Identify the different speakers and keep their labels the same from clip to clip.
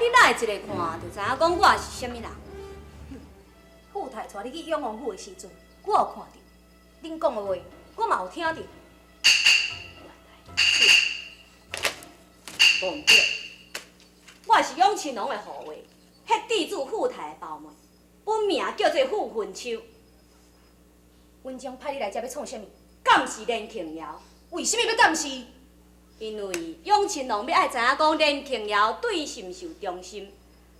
Speaker 1: 你哪會一个看就知影講我是啥物人？
Speaker 2: 富太帶你去永王府的時陣，我有看著，恁講的話，我嘛有聽著。
Speaker 1: 無毋對，我是永親王的護衛，彼地主富太的胞妹，本名叫做傅雲秋。
Speaker 2: 文章派你來遮欲創啥物？
Speaker 1: 監視連慶堯。
Speaker 2: 為啥物欲監視？
Speaker 1: 因為永親王欲愛知影講連慶堯對伊是毋是有忠心，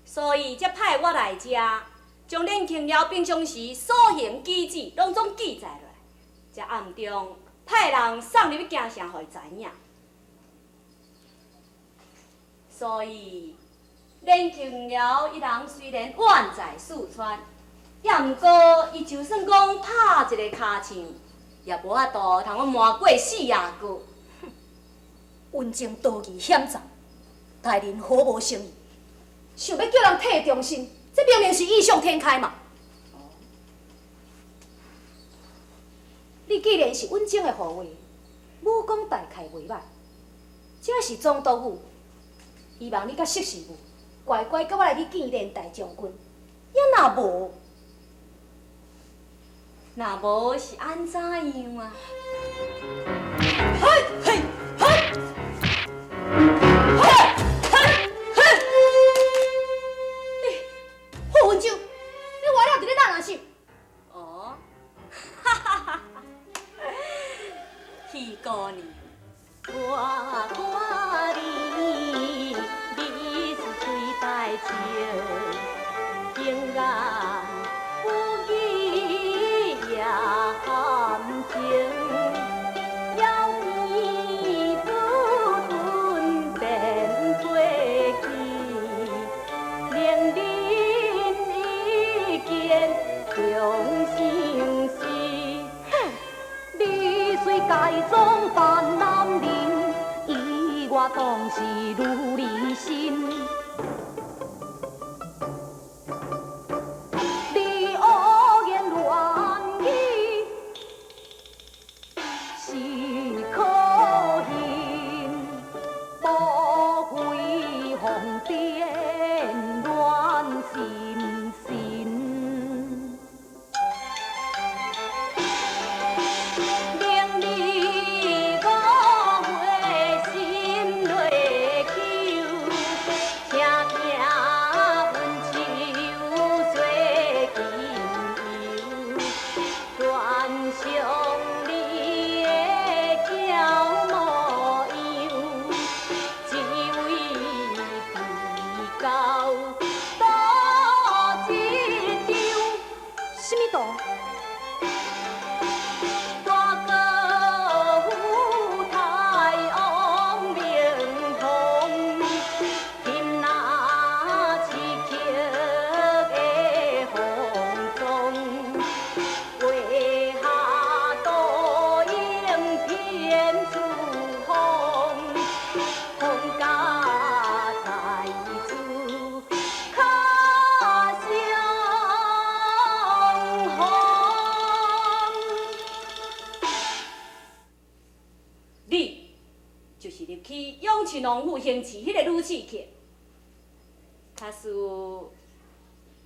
Speaker 1: 所以才派我來遮，將連慶堯平常時所行舉止攏總記載落來，才暗中派人送入去京城，予伊知影。所以連慶堯伊人雖然遠在四川，也毋過伊就算講拍一个尻槍，也無法度通阮瞞過四阿哥。
Speaker 2: 文正道義險詐，待人毫無誠意，想欲叫人替忠心，這明明是異想天開嘛！你既然是文正的護衛，武功大概袂䆀，這是總督府，希望你佮識時務，乖乖佮我來去見連大將軍。也若無，
Speaker 1: 若無是按怎樣啊？
Speaker 2: 嘿，嘿，嘿，嘿，嘿，嘿！你，傅雲秋，你活了佇咧哪哪想？
Speaker 1: 哦，哈哈哈哈！許姑娘，我看你，你是嘴帶笑，竟然不義也含情，枵甜拄頓變過去，令人一見終相思。
Speaker 2: 你雖改裝扮男人，伊我當是女兒身。你惡言亂語是可恨，莫非瘋癲亂心神。
Speaker 1: 令你五月心內抾，聽聽阮秋說金油，端詳你的嬌模樣，只為比較多一張。
Speaker 2: 什麼圖？
Speaker 1: 大哥富太王明鳳，琴若刺客的風中，畫下倒影偏處風，風甲在此較相逢。你就是入去永親王府行刺彼个女刺客。假使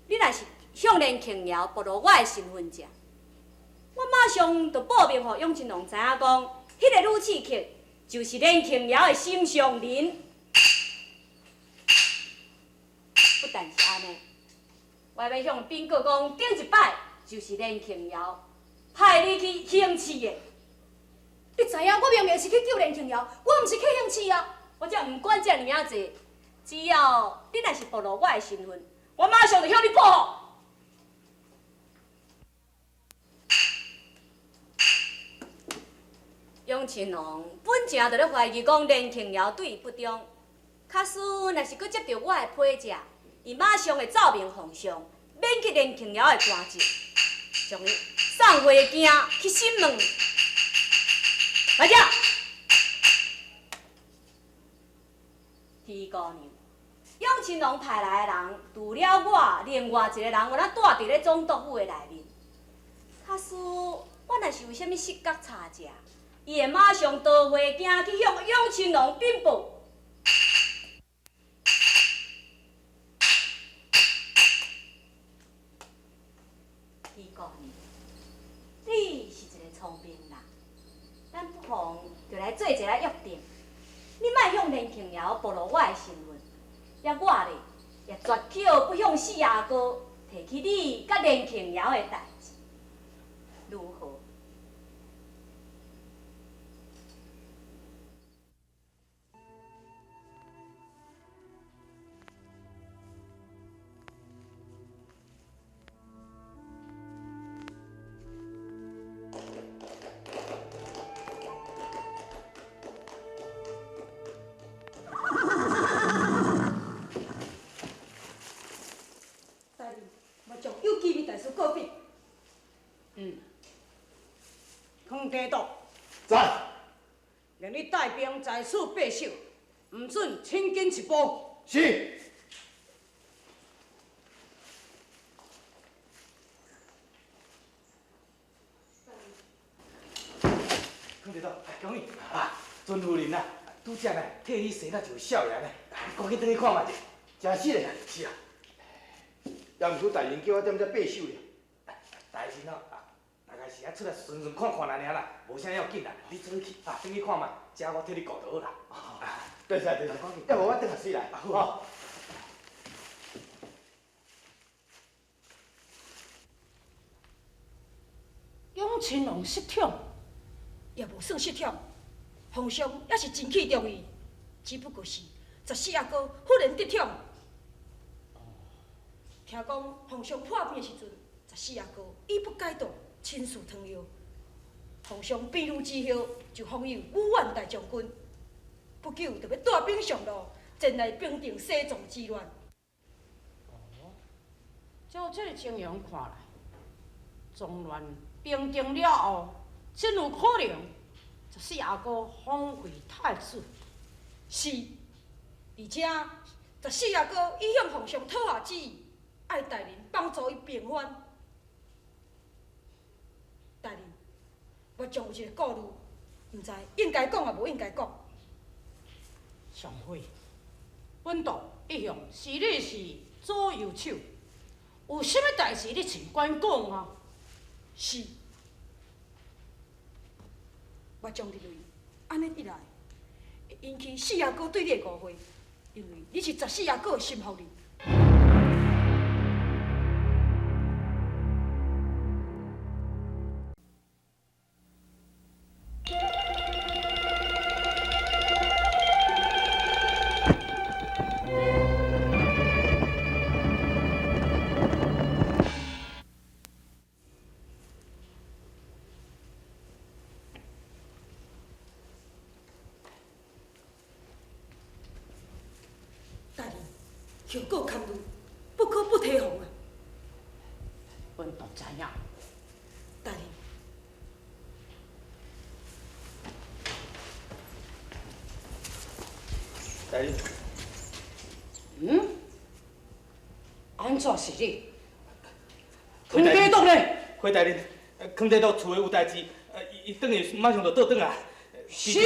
Speaker 1: 你若是向連慶堯暴露我的身份證，我馬上就報明予永親王知影講，彼个女刺客就是連慶堯的心上人。不但是按呢，我欲向稟告講，頂一擺就是連慶堯派你去行刺的。
Speaker 2: 你知影，我明明是去救連慶堯，我毋是去行刺啊！
Speaker 1: 我才毋管遮爾仔濟，只要你若是暴露我的身份，我馬上就向你報復。永親王本正就咧懷疑講連慶堯對伊不忠，假使若是閣接著我的批證，伊馬上會奏明皇上，免去連慶堯的官職，將伊送回京去審問。來者，天姑娘，永親王派來的人，除了我，另外一個人，有哪住佇咧總督府的內面。假使我若是有啥物失覺差錯，伊會馬上倒回京去向永親王稟報。姑娘，你是一个聪明人，咱不妨就来做一个约定，你莫向连庆瑶暴露我的身份，抑我咧也绝口不向四阿哥提起你佮连庆瑶的代志，如何？
Speaker 3: 大人，我将有机密大事告密。
Speaker 4: 康提督，
Speaker 5: 在。
Speaker 4: 令你带兵在此把守，毋准轻进一步。
Speaker 5: 是。
Speaker 6: 康提督，恭喜啊！尊夫人啊，拄才呢替你生了一个少爷呢，你赶紧转去看觅者。
Speaker 5: 真是嘞。
Speaker 6: 是啊。
Speaker 5: 也毋过大人叫我踮遮把守咧。
Speaker 6: 代志喏，大概是爱出来巡巡看看尔尔啦，无啥要紧啦。你转去啊，转去看觅，遮我替你顾就好啦。
Speaker 5: 对对对，要无我转下水来。
Speaker 6: 好。
Speaker 4: 永亲王失宠，
Speaker 3: 也无算失宠，皇上也是真器重伊，只不过是十四阿哥忽然得宠。听讲皇上破病的时阵，十四阿哥医不解毒，亲自汤药。皇上病愈之后，就封伊为武安大将军。不久就欲带兵上路，前来平定西藏之乱。
Speaker 4: 哦，照这个情形看来，藏乱平定了后，真有可能十四阿哥封为太子。
Speaker 3: 是，而且十四阿哥已向皇上讨下旨意，爱大人帮助伊平反。大人，我将有一个顾虑，毋知应该讲抑无应该讲。
Speaker 4: 上辉，本督一向视你是左右手，有啥物代志你尽管讲啊。
Speaker 3: 是，我将认为按呢一来，会引起四阿哥对你的误会，因为你是十四阿哥的心腹人。大人，后果堪虑，不可不提防啊！
Speaker 4: 本督知影。
Speaker 3: 大人，
Speaker 5: 大人。
Speaker 4: 按怎是你？康提督咧？
Speaker 6: 回大人，康提督厝里有代志，伊转去马上就倒转来。
Speaker 4: 什物？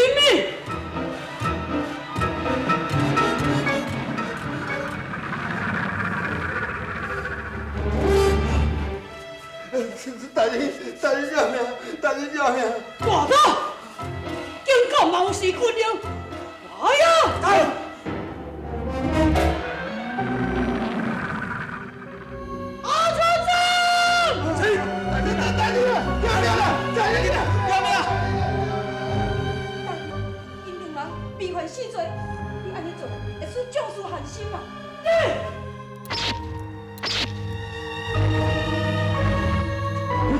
Speaker 5: 大人，大人饶命！大人饶命！
Speaker 4: 大胆，竟敢冒失军令！来呀！阿春生！
Speaker 5: 大人，大人，饶命啦！大人，饶命啦！
Speaker 3: 大人，𪜶两人未犯死罪，你按呢做，会使将士寒心啊！
Speaker 4: 你！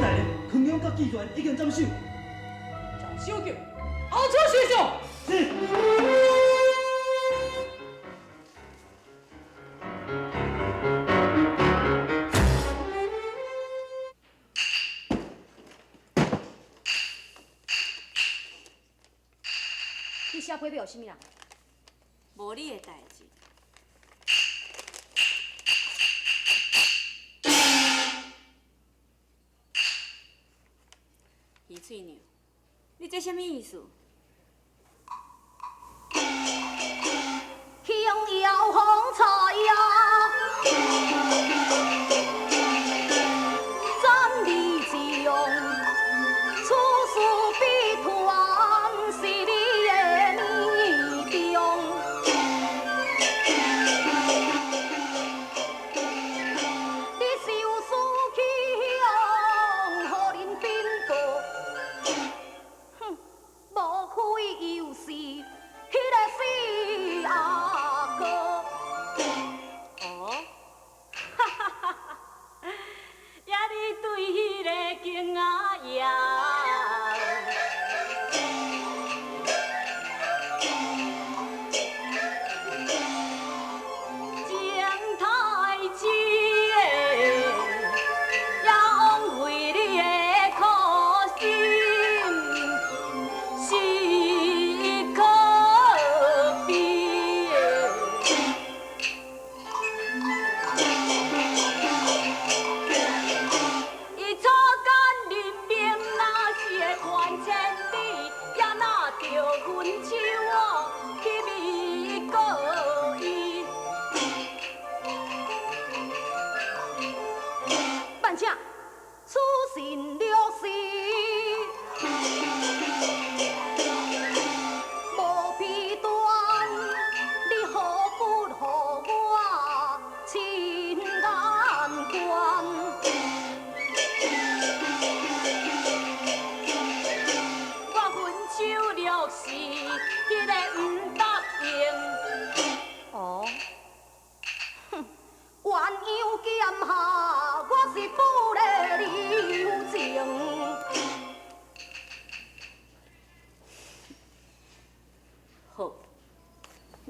Speaker 7: 大人，康阳佮纪元已经斩首。
Speaker 4: 斩首级，后出师相。
Speaker 7: 是。
Speaker 2: 你写批票予啥物人？
Speaker 1: 无你的代志。余翠娘，你这啥物意思？
Speaker 2: 轻摇风采呀，斩离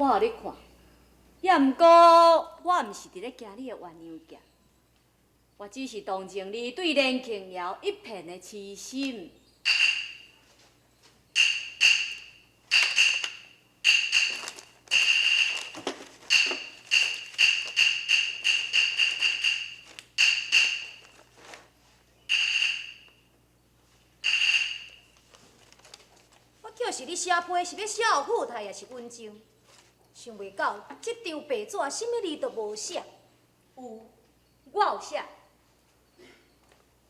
Speaker 1: 我予你看。也毋过，我毋是伫咧惊你的鸳鸯剑，我只是同情你对连庆瑶一片的痴心。
Speaker 2: 我叫是你写批，是欲写予富太，抑是温静？想袂到这张白纸，啥物字都无写。
Speaker 1: 有，我有写。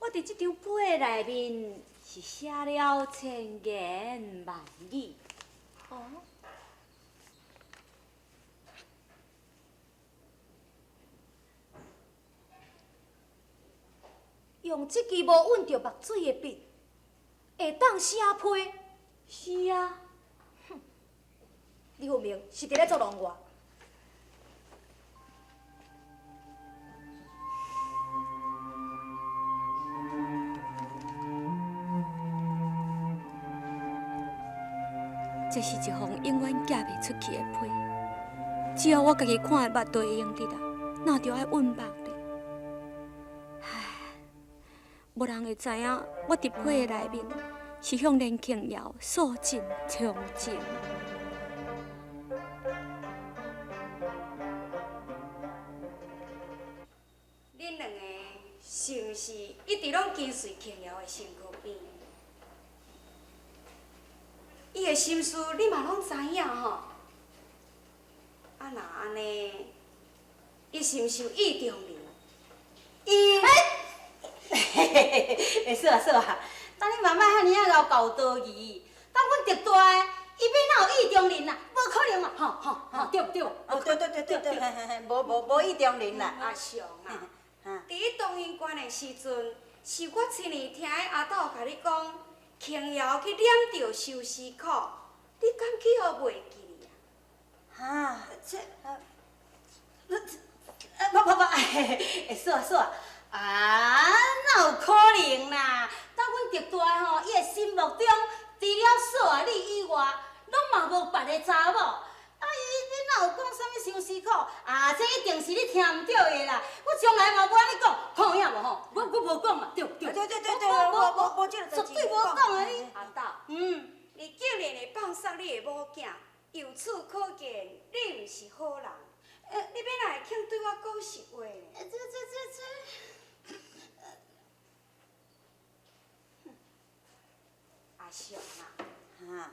Speaker 1: 我伫这张批内面是写了千言万语。
Speaker 2: 哦。用这支无蕴著墨水的笔，会当写批？
Speaker 1: 是啊。
Speaker 2: 哼，你分明是伫咧作弄我。
Speaker 1: 这是一封永远寄袂出去的批，只要我家己看的目都会用得啦，哪著爱揾墨咧？唉，无人会知影我伫批的内面是向连庆瑶诉尽衷情。恁两个是毋是一直拢跟随庆瑶的身躯边？伊的心思你嘛拢知影吼？啊，若按呢，伊是毋是有意中人？
Speaker 8: 伊，嘿嘿嘿，欸，嫂啊嫂啊，当你嘛莫遐尔啊𠢕搞道义。当阮特大的，伊欲哪有意中人啊？无可能嘛！吼吼吼，对对？
Speaker 9: 哦，对对对对对，嘿嘿嘿，无无无意中人啦。
Speaker 1: 阿雄啊，伫你东云关的时阵，是我亲耳听彼阿斗共你讲，庆瑶去染著相思苦，你敢去予袂记哩
Speaker 9: 啊？哈，这，啊，无无无，
Speaker 8: 欸，嫂啊嫂啊，啊，哪有可能啦？当阮特大吼，伊的心目中，除了嫂啊你以外，拢嘛无别个查某。啊，伊你哪有讲啥物相思苦？啊，这一定是你听毋著的啦。我从来嘛无按呢讲，看有影无吼？我无讲嘛，对对。
Speaker 9: 对对对对，无无无这个代
Speaker 8: 志。绝对无讲啊你。
Speaker 1: 阿斗，你竟然会放杀你的某囝，由此可见，你毋是好人。你欲哪会肯对我讲实话呢？
Speaker 8: 这这这这。
Speaker 1: 阿雄啊，哈，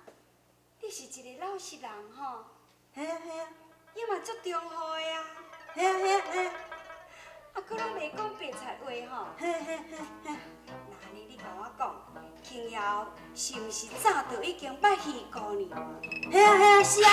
Speaker 1: 你是一个老实人吼。
Speaker 9: 嘿啊嘿啊。
Speaker 1: 你嘛足忠厚的啊。
Speaker 9: 嘿啊嘿啊嘿啊。
Speaker 1: 啊，阁拢袂讲白贼话吼。
Speaker 9: 嘿嘿嘿嘿。
Speaker 1: 那按呢，你共我讲，庆瑶是毋是早就已经捌鱼姑娘？
Speaker 9: 嘿啊嘿啊，是啊。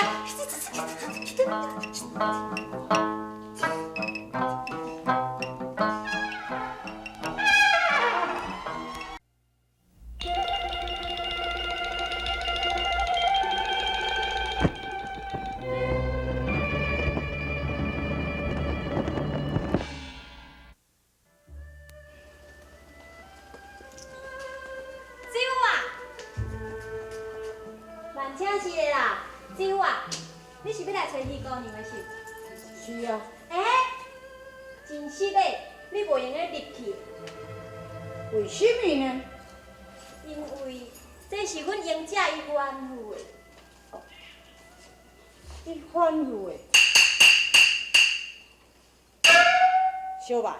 Speaker 4: 小白，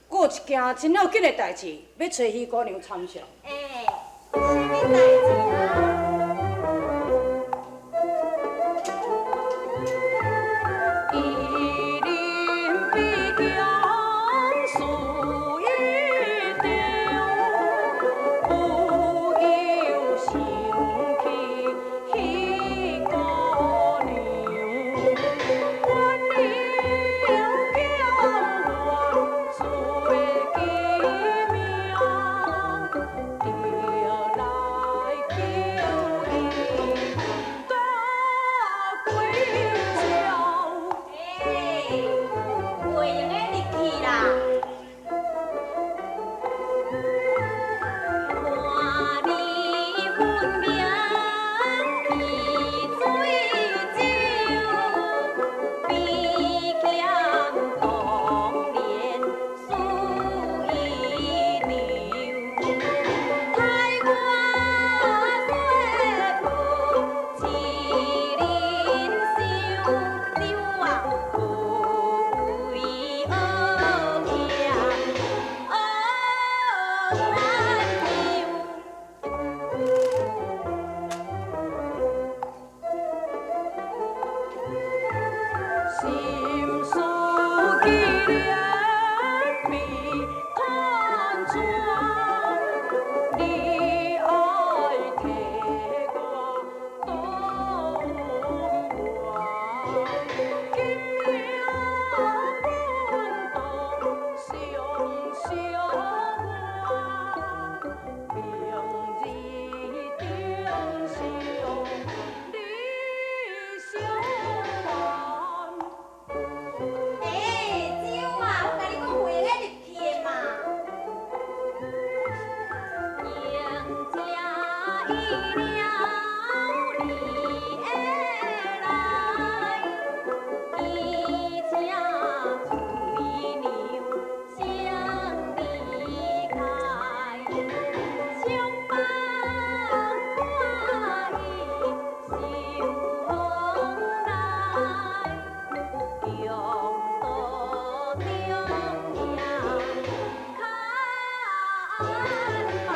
Speaker 4: 阁有一件真要紧的代志，欲揣鱼姑娘参详。
Speaker 8: 欸，啥物代志啊？
Speaker 4: 来。心事既然被看穿，你愛替我擋我，今夜阮獨相相願，明日燈上你相還。
Speaker 8: 欸，姊夫啊，我共你講，會用入去的嘛。
Speaker 1: 贏者意了你會來，見這翠娘相離開，相放歡喜受來，中途中夜較安排。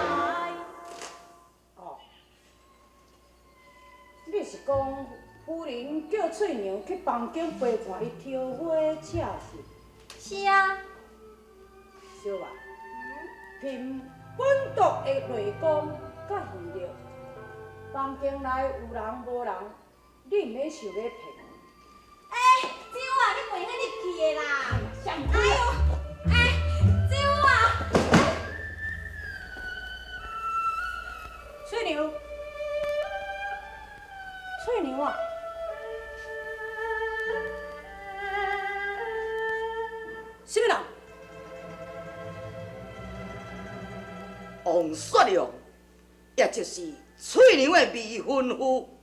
Speaker 4: 哦，你是講夫人叫翠娘去房間陪伴伊挑花車是？
Speaker 8: 是啊。
Speaker 4: 小啊，憑本督的內功佮能力，房間內有人無人，你毋免想欲騙。
Speaker 8: 欸，姊夫啊，你袂用入去的啦。
Speaker 4: 哎
Speaker 8: 呦，欸，姊夫啊！
Speaker 4: 翠娘，翠娘啊！
Speaker 3: 啥物人？
Speaker 10: 王雪亮，也就是翠娘的未婚夫。